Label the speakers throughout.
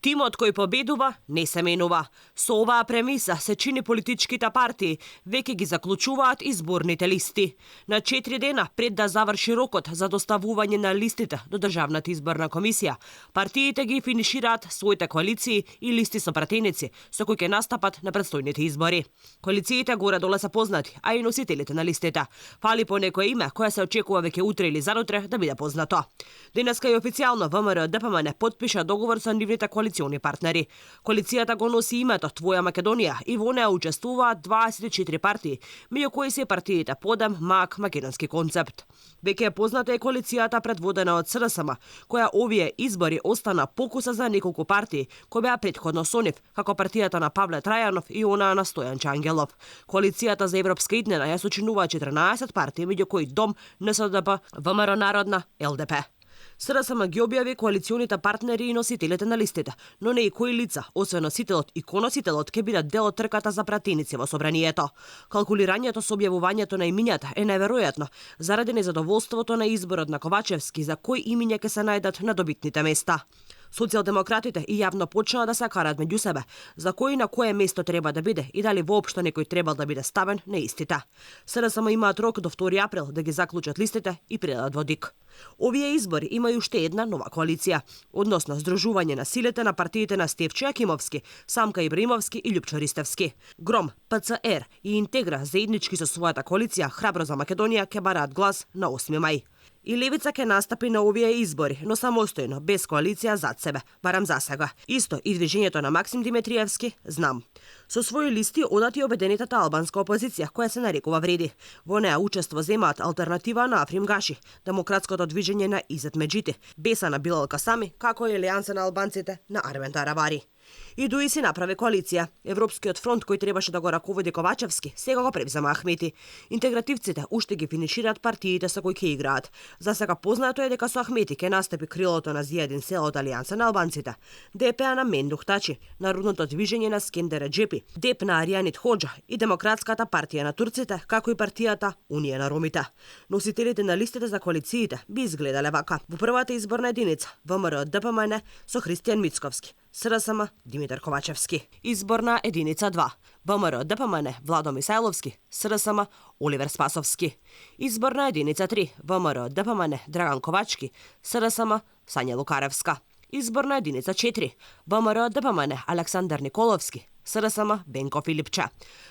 Speaker 1: Tim od koji победува не се менува. Со оваа премиса се чини политичките партии веќе ги заклучуваат изборните листи. На 4 дена пред да заврши рокот за доставување на листите до Државната изборна комисија, партиите ги финишираат своите коалиции и листи со пратеници со кои ќе настапат на предстојните избори. Коалициите горе-долу се познати, а и носителите на листите. Фали по некое име кое се очекува веќе утре или занутре да биде познато. Денеска и официјално ВМРО ДПМН потпиша договор со нивните коалициони партнери. Коалицијата го носи името Твоја Македонија и во неа учествуваат 24 партии, меѓу кои се партиите Подем, МАК, Македонски концепт. Веќе е позната и коалицијата предводена од СДСМ, која овие избори остана покуса за неколку партии кои беа претходно со нив, како партијата на Павле Трајанов и онаа на Стојан Ангелов. Коалицијата за европска иднина ја сочинува 14 партии, меѓу кои ДОМ, НСДП, ВМРО Народна, ЛДП. СДСМ ги објави коалиционите партнери и носителите на листите, но не и кои лица, освен носителот и коносителот, ќе бидат дел од трката за пратеници во собранието. Калкулирањето со објавувањето на имињата е најверојатно, заради незадоволството на изборот на Ковачевски за кои имиња ќе се најдат на добитните места. Социјалдемократите и јавно почнаа да се караат меѓу себе, за кој на кое место треба да биде и дали воопшто некој требал да биде ставен на истите. СДСМ имаат рок до 2 април да ги заклучат листите и предадат во ДИК. Овие избори имају уште една нова коалиција, односно здружување на силите на партиите на Стефчо Јакимовски, Самка Ибраимовски и Љупчо Ристевски. ГРОМ, ПЦР и Интегра заеднички со својата коалиција Храбро за Македонија ќе бараат глас на 8 мај. И левица ќе настапи на овие избори, но самостојно, без коалиција зад себе, барам за сега. Исто и движењето на Максим Димитриевски, знам. Со своји листи одат и обединетата албанска опозиција, која се нарекува Вреди. Во неа учество земаат алтернатива на Африм Гаши, демократското движење на Изет Меджити, Беса на Билал Касами, како и Алијанса на албанците на Армен Таравари. И дуи си направи коалиција. Европскиот фронт кој требаше да го раководи Ковачевски, сега го превзема Ахмети. Интегративците уште ги финишираат партиите со кои ќе играат. За сега познато е дека со Ахмети ќе настапи крилото на Зијадин Села од Алијанса на албанците, ДП на Мендух Тачи, Народното движење на Скендер Реджепи, ДЕП на Аријанит Хоџа и Демократската партија на турците, како и партијата Унија на ромите. Носителите на листите за коалициите би изгледале вака. Во првата изборна единица ВМРО ДПМН со Христијан Мицковски, СДСМ Димитар Ковачевски. Изборна единица 2. ВМРО ДПМН Владо Мисајловски, СДСМ Оливер Спасовски. Изборна единица 3. ВМРО ДПМН Драган Ковачки, СДСМ Сања Лукаревска. Изборна единица 4. ВМРО ДПМН Александар Николовски, СДСМ Бенко Филипче.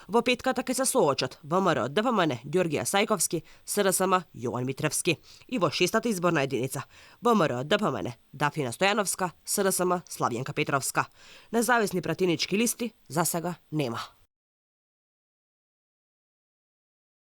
Speaker 1: Во петката ќе се соочат ВМРО ДПМН Ѓоргија Сајковски, СДСМ Јован Митревски. И во шестата изборна единица ВМРО ДПМН Дафина Стојановска, СДСМ Славјенка Петровска. Независни пратенички листи за сега нема.